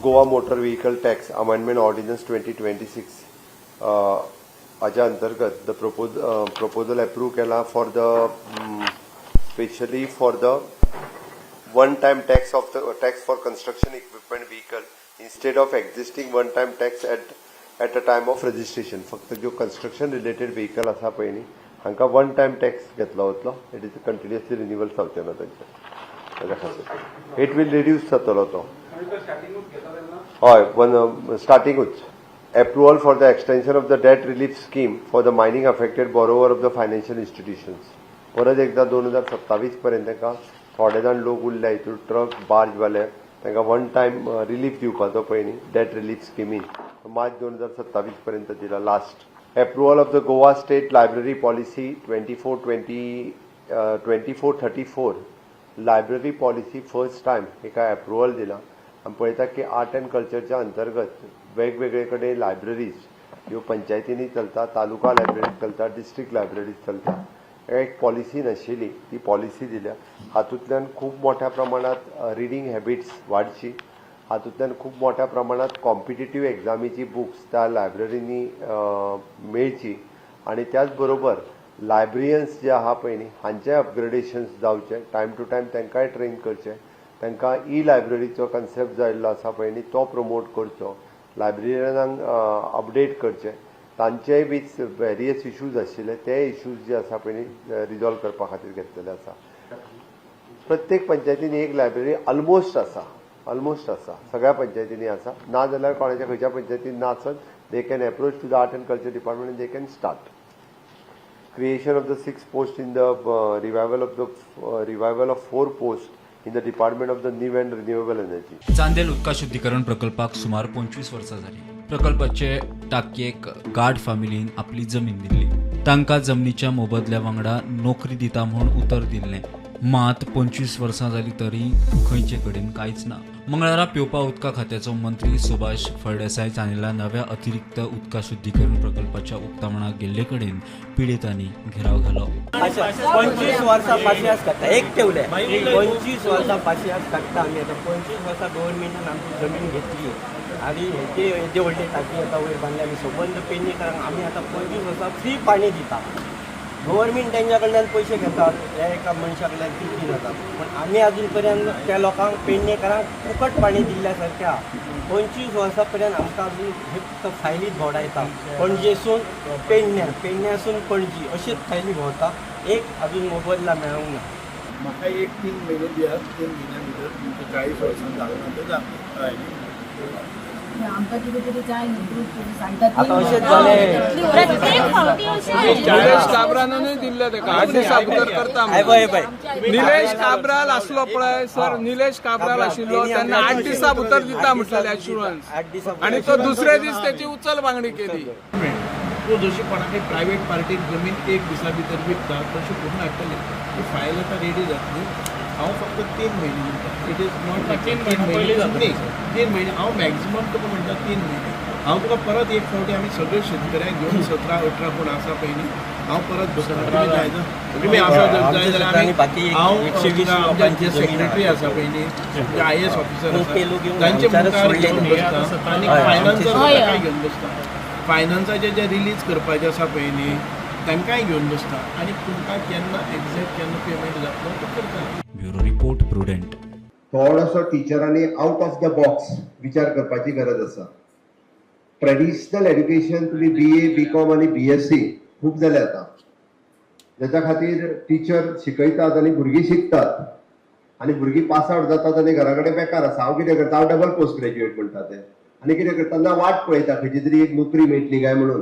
Goa Motor Vehicle Tax Amendment Ordinance 2026 हाच्या अंतर्गत the proposal approve केला for the specially for the one time tax of the tax for construction equipment vehicle instead of existing one time tax at a time of registration. फक्त ज्यो construction related vehicle आसा पळय न्ही, हांकां one time tax घेतलो वतलो. It is continuously renewal जावचें ना तांचें. ताच्या खातीर it will reduce जातलो तो. हय, one स्टार्टिंगूच. Approval for the extension of the debt relief scheme for the mining affected borrower of the financial institutions. परत एकदा 2027 पर्यंत तांकां, थोडे जाण लोक उरल्या हितून ट्रक बार्जवाले, तांकां वन टायम रिलीफ दिवपाचो पळय न्ही डेट रिलीफ स्किमीन, मार्च 2027 पर्यंत दिला. Last, approval of the Goa State Library Policy 24 20 24 34. Library policy first time हेका एप्रुवल दिला. आमी पळयता की आर्ट अँड कल्चरच्या अंतर्गत वेगवेगळे कडेन लायब्ररीज ह्यो पंचायतींनी चलता, तालुका लायब्ररीज चलता, डिस्ट्रिक्ट लायब्ररीज चलता. हेका एक पॉलिसी नाशिल्ली, ती पॉलिसी दिल्या. हातूंतल्यान खूब मोठ्या प्रमाणात रिडींग हॅबिट्स वाडची, हातूंतल्यान खूब मोठ्या प्रमाणात कॉम्पिटेटीव एग्जामीची बुक्स त्या लायब्ररींनी मेळची आनी त्याच बरोबर लायब्रियन्स जे आहा पळय न्ही, हांचे अपग्रेडेशन्स जावचे, टायम टू टायम तांकांय ट्रेन करचे, तांकां ई लायब्ररीचो कन्सेप्ट जाल्लो आसा पळय न्ही, तो प्रमोट करचो, लायब्ररियनांक अपडेट करचे, तांचेय बी वेरियस इश्यूज आशिल्ले, ते इश्यूज जे आसा पळय न्ही, रिजॉल्व करपा खातीर घेतलेले आसा. प्रत्येक पंचायतींनी एक लायब्ररी ऑलमोस्ट आसा, ऑलमोस्ट आसा, सगळ्या पंचायतींनी आसा. ना जाल्यार कोणाच्या खंयच्या पंचायतीन ना आसत, they can approach to the Art and Culture Department, they can start. Creation of the six posts in the revival of four posts in the Department of the New and Renewable Energy. Chandel उदका शुद्धीकरण प्रकल्पाक सुमार 25 वर्सां जाली. प्रकल्पाचे टाकयेक guard फामिलीन आपली जमीन दिल्ली. तांकां जमनीच्या मोबदल्या वांगडा नोकरी दिता म्हूण उतर दिल्लें. मात 25 वर्सां जाली तरी खंयचे कडेन कांयच ना. मंगळारा पिवपा उदका खात्याचो मंत्री सुभाष फळदेसाय चांदेला नव्या अतिरिक्त उदका शुद्धीकरण प्रकल्पाच्या उक्तावणाक गेल्ले कडेन पिडेतांनी घेराव घालो. अच्छा, 25 वर्सां पासियास काडटा एक ठेवले. 25 वर्सां पासियास काडटा आमी. आतां 25 वर्सां गव्हर्मेंटान आमची जमीन घेतली आनी हेजे येदे व्हडले टाकी आतां वयर बांदले. आमी सबंद पेडणेकरांक आमी आतां 25 वर्सां फ्री पाणी दिता. गव्हर्मेंट तेंच्या कडल्यान पयशे घेतात, ह्या एका मनशा कडल्यान 3-3 हजार, पण आमी अजून पर्यंत त्या लोकांक, पेडणेकरांक फुकट पाणी दिल्ल्या सारकें आहा. 25 वर्सां पर्यंत आमकां अजून हे फक्त फायलीत भोंवडायता. पणजेसून पेडण्या, पेडण्यासून पणजी, अशेच फायली भोंवता. एक अजून मोबदला मेळूंक ना. म्हाका एक 3 म्हयने दियात. 3 म्हयन्या भितर तुमचें 40 वर्सां जालें ना तें जातलें, कळ्ळें न्ही? आमकां कितें तरी जाय न्ही, प्रूफ तरी सांगतात. आतां अशेंच जालें. प्रत्येक फावटी अशें. निलेश काब्रानूय दिल्ले तेका 8 दिसा भितर करता हय म्हणून. पळय. निलेश काब्राल आसलो पळय सर, निलेश काब्राल आशिल्लो तेन्ना 8 दिसा भितर दिता म्हटलेले एश्युरन्स. 8 दिसां. आणि तो दुसऱ्या दीस त्याची उचल मागणी केली. तूं जशी कोणाकय प्रायवेट पार्टीक जमीन एक दिसा भितर विकता, तशी करून हाडटले. ती फायल आतां रेडी जातली. हांव फक्त 3 म्हयने दिता. It is not 3 म्हयने न्ही, 3 म्हयने हांव मॅक्झिमम तुका म्हणटा 3 म्हयने. हांव तुका परत एक फावटी आमी सगळे शेतकऱ्यांक घेवन, 17-18 कोण आसा पळय न्ही, हांव परत बसता. तुमी जाय जर, तुमी आसा जर जाय जाल्यार आनी आमी बाकी हांव 120 आमचे लोकांची जे जमीन सेक्रेटरी आहा. आसा पळय न्ही, जे आयएएस ऑफिसर ते लोक आसा, येवन तांचे आमच्यारच मुखार सोडले घेवन न्ही. बसता आनी फायनान्सर ताकाय घेवन बसता. फायनान्साचे जे रिलीज करपाचे आसा पळय न्ही, तांकांय घेवन बसता आनी तुमकां केन्ना एग्झॅक्ट केन्ना पेमेंट जातलो तो करता. Bureau report, prudent. थोडोसो टिचरांनी आउट ऑफ the box विचार करपाची गरज आसा. ट्रेडिशनल एड्युकेशन तुमी बीए, बी कॉम आनी बीएससी खूब जाले आतां, ज्याच्या खातीर टिचर शिकयतात आनी भुरगीं शिकतात आनी भुरगीं पास आवट जातात आनी घरा कडेन बेकार आसा. हांव कितें करता? हांव डबल पोस्ट ग्रॅज्युएट म्हणटा ते आनी कितें करता ना, वाट पळयता खंयची तरी एक नोकरी मेळटली काय म्हणून.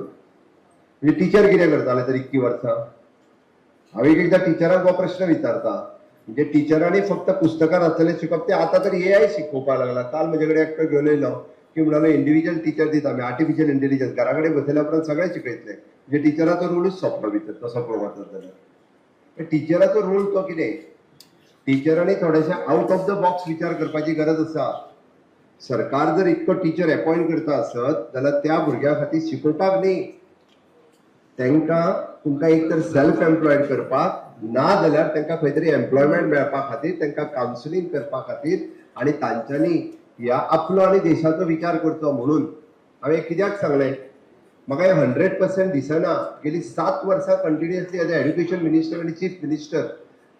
म्हणजे टिचर कितें करताले तर इतकी वर्सां? हांव एक एकदां टिचरांक हो प्रश्न विचारता. म्हणजे टिचरांनी फक्त पुस्तकां आसतलें शिकप, ते आतां तर एआय शिकोवपाक लागला. काल म्हजे कडेन एकटो घेवन येयलो की म्हणालो, इंडिव्हिज्युअल टिचर दिता आमी, आर्टिफिशियल इंटेलिजन्स, घरा कडेन बसयल्या उपरांत सगळें शिकयतले. म्हणजे टिचराचो रोलूच सोंपलो भितर तसो पळोवपाक वचत जाल्यार. टिचराचो रोल तो कितें? टिचरांनी थोडेशे आउट ऑफ the box विचार करपाची गरज आसा. सरकार जर इतको टिचर अपॉयंट करता आसत जाल्यार त्या भुरग्यां खातीर शिकोवपाक न्ही, तांकां तुमकां एक तर सेल्फ एम्प्लॉयड करपाक, ना जाल्यार तांकां खंय तरी एम्प्लॉयमेंट मेळपा खातीर तांकां कावन्सिलींग करपा खातीर आनी तांच्यांनी ह्या आपलो आनी देशाचो विचार करचो म्हणून हांवें कित्याक सांगलें, म्हाका हें 100% दिसना. गेली 7 वर्सां continuously as a education minister आनी चीफ मिनिस्टर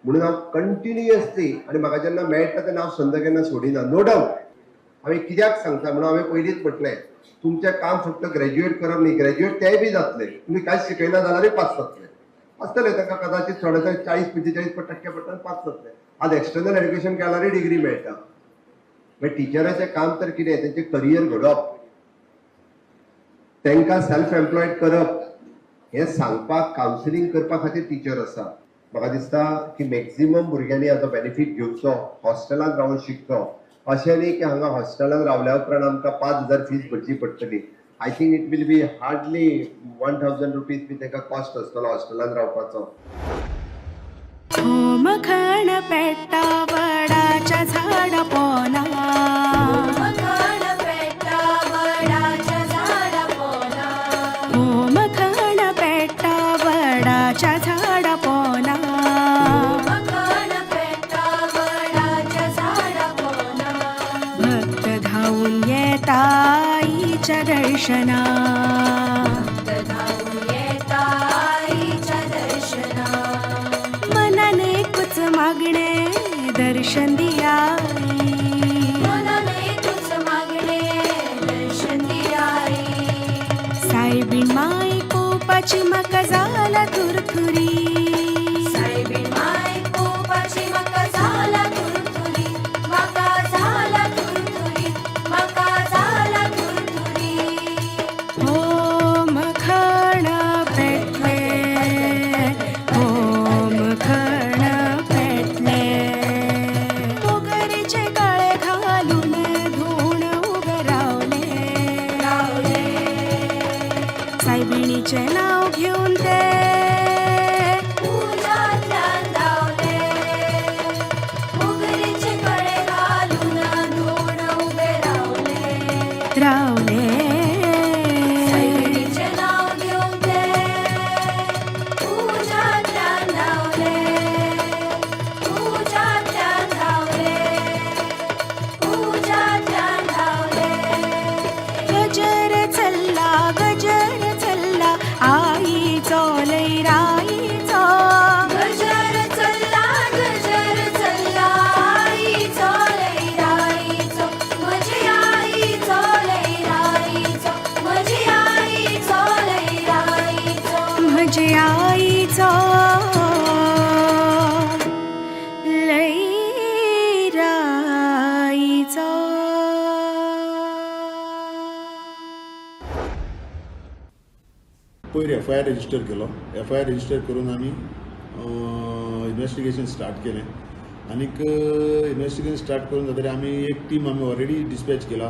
म्हणून हांव कंटिन्युअसली, आनी म्हाका जेन्ना मेळटा तेन्ना हांव संद केन्ना सोडिना. नो डावट हांवें कित्याक सांगता म्हणून हांवें पयलींच म्हटलें, तुमचें काम फक्त ग्रॅज्युएट करप न्ही, ग्रॅज्युएट तेय बी जातले, तुमी कांयच शिकयना जाल्यारूय पास जातले आसतले, तांकां कदाचित थोडे 40-45% पडटन पास जातले. आज एक्सटर्नल एड्युकेशन केल्यारूय डिग्री मेळटा. मागीर टिचराचें काम तर कितें, तेंचें करियर घडोवप, तांकां सेल्फ एम्प्लॉयड करप, हें सांगपाक कावन्सिलींग करपा खातीर टिचर आसा. म्हाका दिसता की मॅक्झिमम भुरग्यांनी हाचो बेनिफीट घेवचो, हॉस्टेलांत रावन शिकचो. अशें न्ही की हांगा हॉस्टेलांत रावल्या उपरांत आमकां 5,000 फीस भरची पडटली. I think it will be hardly 1,000 rupees बी तांकां कॉस्ट आसतलो हॉस्टेलांत रावपाचो. होमखण पेट्टा वडाच्या झाडा पोना, होमखण पेट्टा वडाच्या झाडा पोना, भक्त धावून येता आईच्या दर्शना. मनाने एकूच मागणे दर्शन दियाई, सायबीण माई कोपाची म्हाका जाला तुरतुरी, होमखण पेटले, होमखण पेटले, मोगरीचे काळे घालून धुण उभे रावले, सायबिणीचे नाव घेऊन ते रावले. गजर चल्ला गजर चल्ला आईचो लैराईचो, गजर चल्ला गजर चल्ला आईचो लैराईचो, म्हजी आईचो लैराईचो, म्हजी आईचो लैराईचो, म्हजे आईचो लैराईचो. पयर एफ I R register केलो. एफ I R register करून आमी इन्वेस्टिगेशन स्टार्ट केलें आनीक इन्वेस्टिगेशन स्टार्ट करून जातकीर आमी एक टीम आमी ऑलरेडी डिस्पॅच केला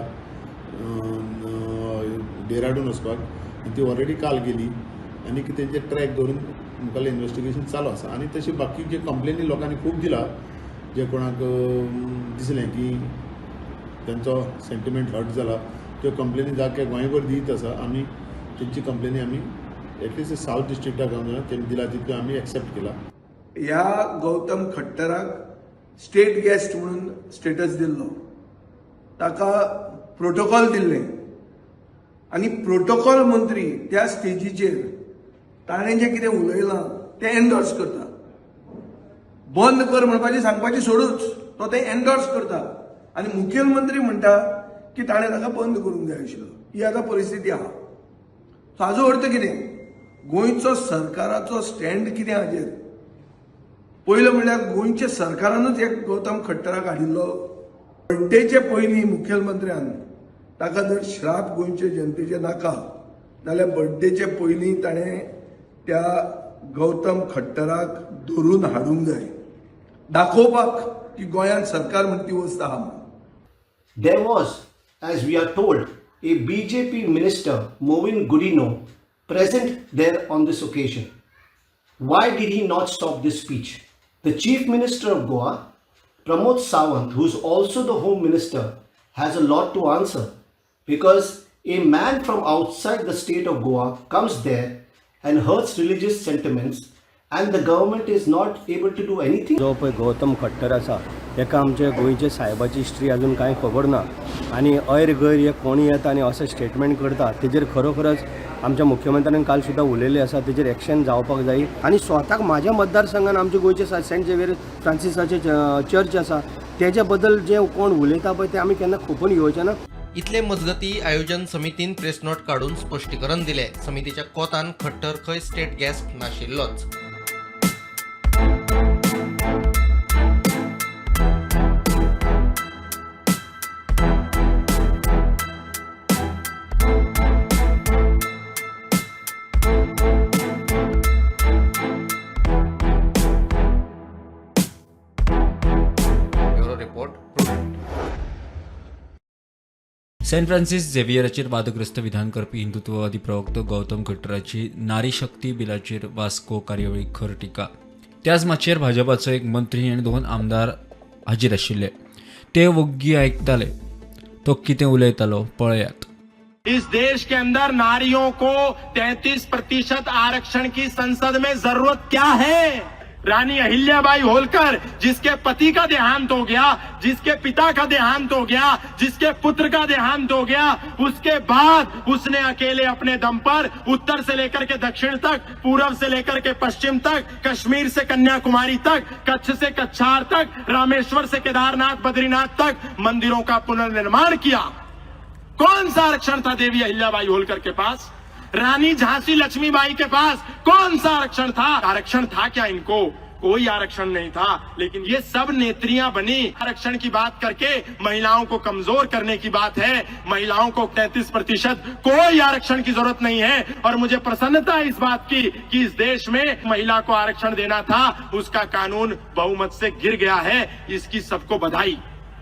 डेराडून वचपाक आनी ती ऑलरेडी काल गेली आनीक तेंचे ट्रॅक दवरून मुखाल्लें इन्वेस्टिगेशन चालू आसा. आनी तशें बाकीचे कंप्लेनी लोकांनी खूब दिला, जे कोणाक दिसलें की तेंचो सेंटिमेंट हर्ट जाला, त्यो कंप्लेनी जाग्या गोंयभर दीत आसा. आमी तेंची कंप्लेनी आमी एटलिस्ट सावथ डिस्ट्रिक्टाक तेमी दिला तितक्यो आमी एक्सेप्ट केला. ह्या गौतम खट्टराक स्टेट गेस्ट म्हणून स्टेटस दिल्लो, ताका प्रोटोकॉल दिल्लें आनी प्रोटोकॉल मंत्री त्या स्टेजीचेर ताणें जें कितें उलयलां तें एन्डोर्स करता. बंद कर म्हणपाचें सांगपाचें सोडूच, तो तें एन्डोर्स करता आनी मुखेलमंत्री म्हणटा की ताणें ताका बंद करूंक जाय आशिल्लो. ही आतां परिस्थिती आहा. सो हाजो अर्थ कितें, गोंयचो सरकाराचो स्टँड कितें हाजेर? पयलो म्हणल्यार गोंयच्या सरकारानूच एक गौतम खट्टराक हाडिल्लो. बड्डेचे पयलीं मुखेलमंत्र्यान ताका जर श्राप गोंयचे जनतेचे नाका जाल्यार बड्डेचे पयलीं ताणें त्या गौतम खट्टराक धरून हाडूंक जाय, दाखोवपाक की गोंयांत सरकार म्हण ती वस्त आहा म्हणून. There was, as we are told, a BJP minister, Mauvin Godinho, present there on this occasion. Why did he not stop this speech? The Chief Minister of Goa, Pramod Sawant, who is also the Home Minister, has a lot to answer, because a man from outside the state of Goa comes there and hurts religious sentiments And the government is not able to do anything? जो पळय गौतम खट्टर आसा तेका आमच्या गोंयच्या सायबाची history अजून कांय खबर ना आनी ऐर गैर हे कोणी येता आनी अशें स्टेटमेंट करता तेजेर खरोखरच आमच्या मुख्यमंत्र्यान काल सुद्दां उलयल्लें आसा, तेजेर एक्शन जावपाक जाय. आनी स्वताक म्हाज्या मतदारसंघान आमच्या गोंयचे सेंट झेवियर फ्रांसिसाचे चर्च आसा तेजे बद्दल जे कोण उलयता पळय ते आमी केन्ना खोपून घेवचे ना. इतले मजगती आयोजन समितीन प्रेस नोट काडून स्पश्टीकरण दिले. समितीच्या कोतान खट्टर खंय स्टेट गेस्ट नाशिल्लोच. Bureau report, Prudent. Saint Francis झेवियराचेर वादग्रस्त विधान करपी हिंदुत्ववादी प्रवक्तो गौतम खट्टराची नारी शक्ती बिलाचेर वास्को कार्यावळीक खर टिका. त्याच माचयेर भाजपाचो एक मंत्री आनी दोन आमदार हाजीर आशिल्ले. ते वग्गी आयकताले. तो कितें उलयतालो पळयात. इस देश के अंदर नारियों को 33% आरक्षण की संसद में जरूरत क्या है? रानी अहिल्याबाई होलकर, जिसके पति का देहांत हो गया, जिसके पिता का देहांत हो गया, जिसके पुत्र का देहांत हो गया, उसके बाद उसने अकेले अपने दम पर उत्तर से लेकर के दक्षिण तक, पूरब से लेकर के पश्चिम तक, कश्मीर से कन्याकुमारी तक, कच्छ से कच्छार तक, रामेश्वर से केदारनाथ बद्रीनाथ तक मंदिरों का पुनर्निर्माण किया. कौन सा आरक्षण था देवी अहिल्याबाई होलकर के पास? रानी झांसी लक्ष्मीबाई के पास कौन सा आरक्षण था? आरक्षण था क्या इनको? कोई आरक्षण नहीं था. लेकिन ये सब नेत्रियां बनी. आरक्षण की बात करके महिलाओं को कमजोर करने की बात है. महिलाओं को 33% कोई आरक्षण की जरूरत नहीं है और मुझे प्रसन्नता है इस बात की कि इस देश में महिला को आरक्षण देना था, उसका कानून बहुमत से गिर गया है. इसकी सबको बधाई.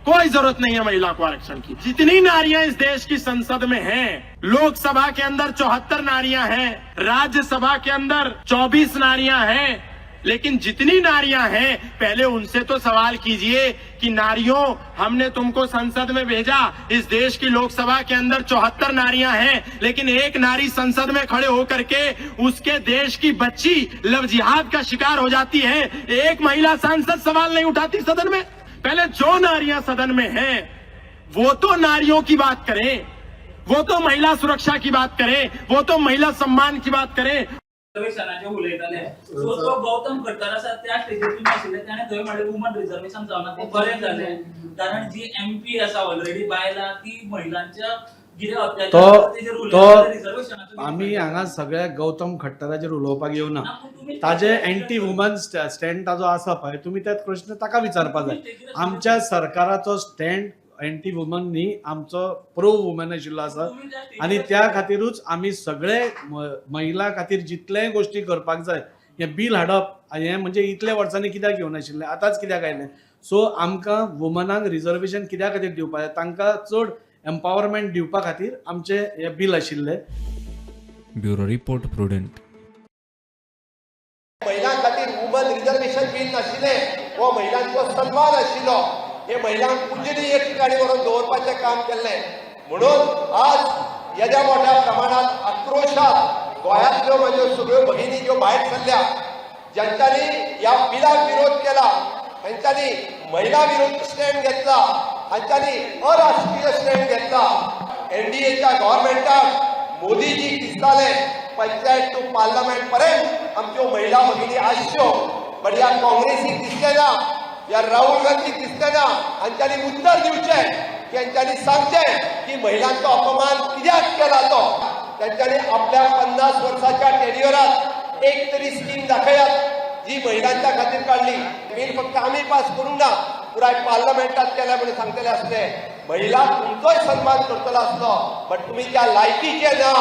कोई जरूरत नहीं है महिला को आरक्षण की. जितनी नारियां इस देश की संसद में हैं, लोकसभा के अंदर 74 नारियां हैं, राज्यसभा के अंदर 24 नारियां हैं, लेकिन जितनी नारियां हैं पहले उनसे तो सवाल कीजिए कि नारियों, हमने तुमको संसद में भेजा. इस देश की लोकसभा के अंदर 74 नारियां हैं, लेकिन एक नारी संसद में खड़े होकर के उसके देश की बच्ची लव जिहाद का शिकार हो जाती है, एक महिला सांसद सवाल नहीं उठाती सदन में. पहले जो नारियां सदन में हैं वो तो नारियों की बात करें, वो तो महिला सुरक्षा की बात करें, वो तो महिला सम्मान की बात करें. रिझर्वेशनाचे उलयताले, सो तो गौतम खट्टर आसा त्या स्टेजीर तुमी आशिल्ले, ताणें थंय म्हणलें वुमन रिझर्वेशन जावना तें बरें जालें, कारण जी एमपी आसा ऑलरेडी बायलां ती महिलांच्या कितें अत्याचार तो जाता तेजेर तो उलयता, रिझर्वेशनाचो आमी हांगा सगळ्या गौतम खट्टराचेर उलोवपाक येवना. ताजे एंटी वुमन स्टँड ताजो आसा पळय, तुमी ते प्रश्न ताका विचारपा जाय. आमच्या सरकाराचो स्टँड एंटी वुमन न्ही, आमचो प्रो वुमन आशिल्लो आसा आनी त्या खातीरूच आमी सगळे महिला खातीर जितलेय गोश्टी करपाक जाय. हें बील हाडप हें म्हणजे इतल्या वर्सांनी कित्याक येवनाशिल्लें, आतांच कित्याक आयलें? सो आमकां वुमनांक रिजर्वेशन कित्या खातीर दिवपाक जाय, तांकां चड एम्पावरमेंट दिवपा खातीर आमचें हें बील आशिल्लें. Bureau report, Prudent. महिलां खातीर वुमन रिजर्वेशन बील नाशिल्लें. हो महिलांचो सन्मान आशिल्लो. हे महिलांक पूजनीय एक ठिकाणी व्हरून दवरपाचें काम केल्लें. म्हणून आज येद्या मोठ्या प्रमाणात आक्रोशात गोंयांतल्यो म्हज्यो सगळ्यो भगिनी ज्यो भायर सरल्या, ज्यांच्यानी ह्या बिलाक विरोध केला, तांच्यांनी महिला विरोधी स्टँड घेतला, हांच्यांनी अराष्ट्रीय स्टँड घेतला. एनडीएच्या गव्हर्मेंटाक मोदीजी दिसताले पंचायत टू पार्लमेंट पर्यंत आमच्यो महिला भगिनी आसच्यो, बट ह्या काँग्रेसीक दिसलें ना, ह्या राहुल गांधीक दिसलें ना. हांच्यांनी उत्तर दिवचें की हांच्यांनी सांगचें की महिलांचो अपमान कित्याक केला तो. तांच्यांनी आपल्या 50 वर्साच्या टेन्युअरात एक तरी स्कीम दाखयात जी महिलांच्या खातीर काडली. बील फक्त आमी पास करूंक ना, पुराय पार्लमेंटात केल्या म्हणून सांगतले आसले. महिला तुमचोय सन्मान करतलो आसलो, बट तुमी त्या लायकीचे ना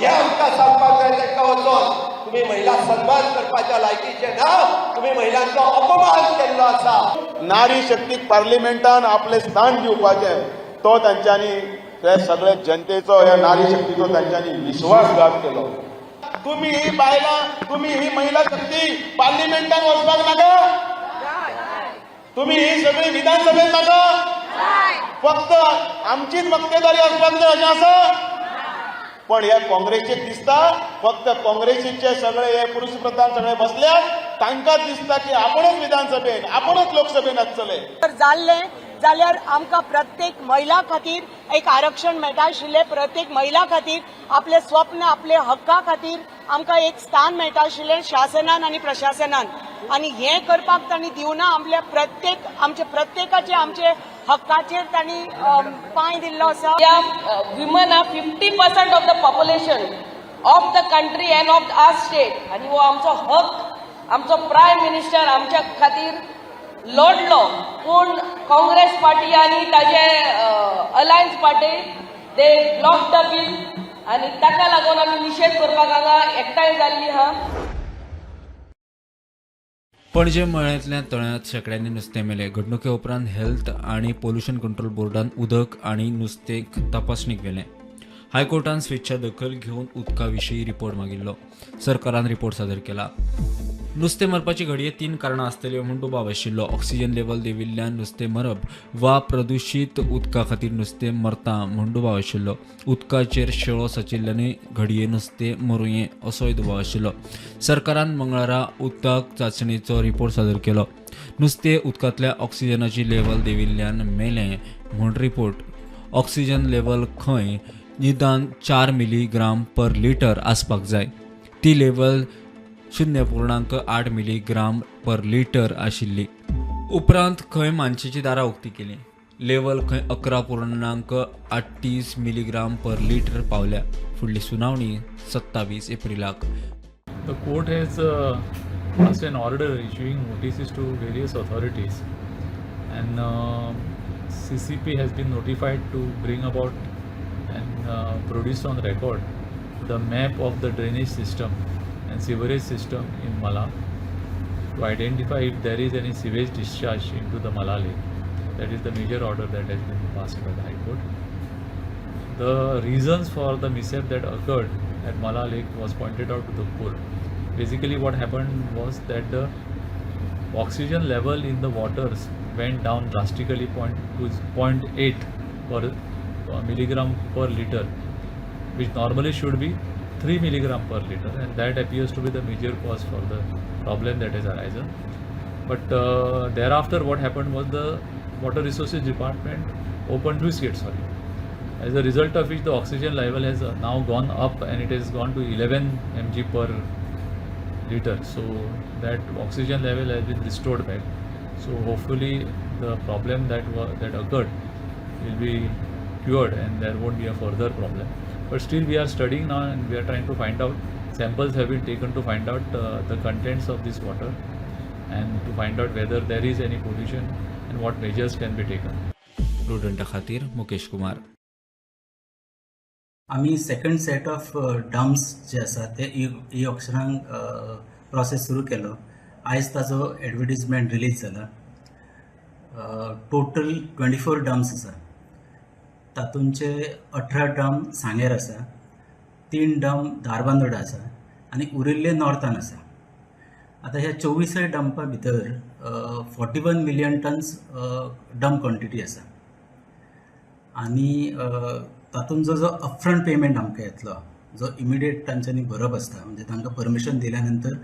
हें आमकां सांगपाक जाय. तांकां वचोन तुमी महिला सन्मान करपाच्या लायकीचे ना, तुमी महिलांचो अपमान केल्लो आसा. नारी शक्तीक पार्लिमेंटान आपलें स्थान दिवपाचें, तो तांच्यांनी ते सगळे जनतेचो, ह्या नारी शक्तीचो तांच्यांनी विश्वासघात केलो. तुम्ही ही बायलां, तुम्ही ही महिला शक्ती पार्लिमेंटान वचपाक नाका, तुम्ही ही सगळी विधानसभेत नाका, फक्त आमचीच मक्तेदारी आसपाक जाय अशें आसा. पण ह्या काँग्रेसीक दिसता फक्त काँग्रेसीचे सगळे हे पुरुष प्रधान सगळे बसल्यात. तांकां दिसता की आपणूच विधानसभेन, आपणूच लोकसभेन आसतले. जर जाल्लें जाल्यार आमकां प्रत्येक महिला खातीर एक आरक्षण मेळटा आशिल्लें. प्रत्येक महिला खातीर आपले स्वप्न, आपले हक्का खातीर आमकां एक स्थान मेळटा आशिल्लें शासनान आनी प्रशासनान. आनी हें करपाक तांणी दिवना. आपल्या प्रत्येक आमचे प्रत्येकाचे आमचे हक्काचेर तांणी पांय दिल्लो आसा. Women are 50% of the population of the country and of our state. आणि हो आमचो हक. आमचो प्रायम मिनिस्टर आमच्या खातीर लढलो, पूण काँग्रेस पार्टी आनी ताजे alliance party, they block the bill. आनी ताका लागून आमी निशेध करपाक हांगा एकठांय जाल्ली आहा. पणजे मळ्यांतल्या तळ्यांत शेंकड्यांनी नुस्तें मेलें. घडणुके उपरांत हेल्थ आनी पोल्युशन कंट्रोल बोर्डान उदक आनी नुस्तें तपासणीक व्हेलें. हायकोर्टान स्वेच्छा दखल घेवन उदका विशीं रिपोर्ट मागिल्लो. सरकारान रिपोर्ट सादर केला. नुस्तें मरपाची घडये तीन कारणां आसतली म्हूण दुबाव आशिल्लो. ऑक्सिजन लेवल देंविल्ल्यान नुस्तें मरप वा प्रदुशीत उदका खातीर नुस्तें मरता म्हूण दुबाव आशिल्लो. उदकाचेर शेळो साचिल्ल्यानूय घडये नुस्तें मरुये असोय दुबाव आशिल्लो. सरकारान मंगळारा उदक चांचणेचो रिपोर्ट सादर केलो. नुस्तें उदकांतल्या ऑक्सिजनाची लेवल देंविल्ल्यान मेलें म्हूण रिपोर्ट. ऑक्सिजन लेवल खंय निदान 4 मिलीग्राम पर लिटर आसपाक जाय. ती लेवल 0.8 मिलीग्राम पर लिटर आशिल्ली. उपरांत खंय मानशेची दारां उक्ती केली. लेवल खंय 11.38 मिलीग्राम पर लिटर पावल्या. फुडली सुनावणी 27 एप्रिलाक. The court has passed an order issuing notices to various authorities, and CCP has been notified to bring about and produce on record the map of the drainage system and sewerage system in Mala to identify if there is any sewage discharge into the Mala lake. That is the major order that has been passed by the High Court. The reasons for the mishap that occurred at Mala Lake was pointed out to the court. Basically, what happened was that the oxygen level in the waters went down drastically, 0.8 per milligram per liter, which normally should be 3 milligram per liter, and that appears to be the major cause for the problem that has arisen. But thereafter, what happened was the Water Resources Department opened sluice gates, sorry, as a result of which the oxygen level has now gone up and it has gone to 11 mg per liter. So that oxygen level has been restored back. So hopefully the problem that occurred will be cured and there won't be a further problem. But still we are studying now and we are trying to find out. Samples have been taken to find out the contents of this water and to find out whether there is any pollution and what measures can be taken. प्रुडंटा खातीर मुकेश कुमार. आमी second set of dumps जे आसा ते E ऑक्शनाक process सुरू केलो. आयज ताजो advertisement release जाला. Total 24 dumps आसा. तातूंचे 18 डम्प सांग्यार आसा, तीन डम्प धारबांदोडा आसा आनी उरिल्ले नॉर्थान आसा. आतां ह्या 24 डंपा भितर 41 million tons dump quantity आसा आनी तातूंत जो जो अपफ्रंट पेमेंट आमकां येतलो, जो इमिडिएट तांच्यांनी भरप आसता, म्हणजे तांकां परमिशन दिल्या नंतर,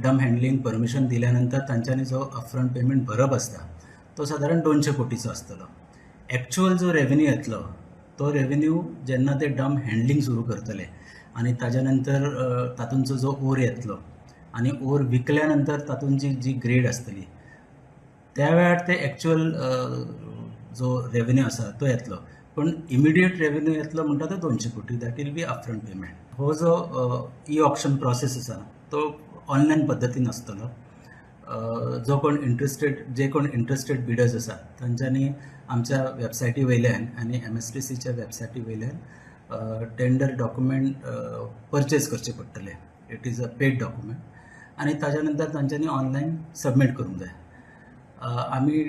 डंप हँडलिंग परमिशन दिल्या नंतर तांच्यांनी जो अपफ्रंट पेमेंट भरप आसता तो सादारण 200 कोटीचो आसतलो. एक्चुअल जो रेवेन्यू येतलो तो रेवेन्यू जेन्ना ते डंप हँडलिंग सुरू करतले आनी ताज्या नंतर तातूंचो जो ओर येतलो आनी ओर विकल्या नंतर तातूंत जी जी ग्रेड आसतली त्या वेळार ते एक्चुअल जो रेवेन्यू आसा तो येतलो. पूण इमिडिएट रेवेन्यू येतलो म्हणटा तो 200 कोटी. That will be upfront payment. हो जो ई ऑक्शन प्रोसेस आसा तो ऑनलायन पद्दतीन आसतलो. जो कोण इंट्रस्टेड, जे कोण इंट्रस्टेड बिडर्स आसा तांच्यांनी आमच्या वेबसायटी वयल्यान आनी एमएसटीसीच्या वेबसायटी वयल्यान टेंडर डॉक्युमेंट परचेज करचे पडटले. It is a paid document. आनी ताज्या नंतर तांच्यांनी ऑनलायन सबमीट करूंक जाय. आमी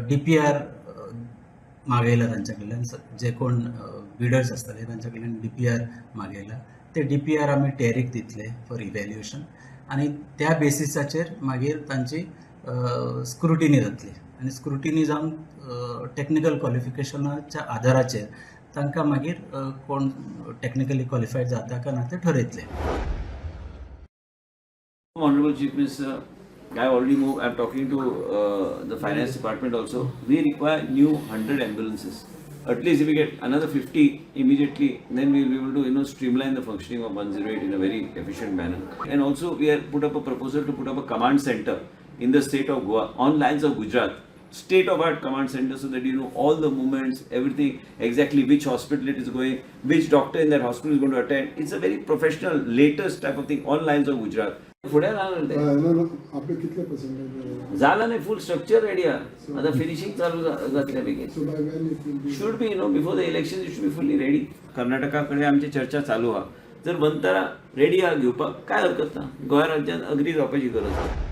डीपीआर मागयला तांच्या कडल्यान. जे कोण बिडर्स आसतले तांच्या कडल्यान डीपीआर मागयला. ते डीपीआर आमी टेरीक दितले फॉर इव्हॅल्युएशन आनी त्या बेसिसाचेर मागीर तांची स्क्रुटिनी जातली आनी स्क्रुटिनी जावन टॅक्निकल क्वॉलिफिकेशनाच्या आदाराचेर तांकां मागीर कोण टॅक्निकली क्वॉलिफायड जाता काय ना तें ठरयतले. Honorable Chief Minister I already move. I'm talking to the finance department also. We require new 100 ambulances. At least if we get another 50 immediately, then we will be able to streamline the functioning of 108 in a very efficient manner. And also we have put up a proposal to put up a command center in the state of Goa on lines of Gujarat. State of art command center, so that you know all the movements, everything, exactly which hospital it is going, which doctor in that hospital is going to attend. It's a very professional, latest type of thing on lines of Gujarat. फुडें जालें तें. आपले कितले percentage? झालं नाही, फुल structure ready आहा. आता finishing चालू जातलें बेगीन. So by when it will be? Should be before the election, it should be fully ready. Karnataka कडेन आमची चर्चा चालू आहा. जर वंतारा रेडी आहा घेवपाक, काय हरकत ना. गोंय राज्यान अग्री जावपाची गरज आहा.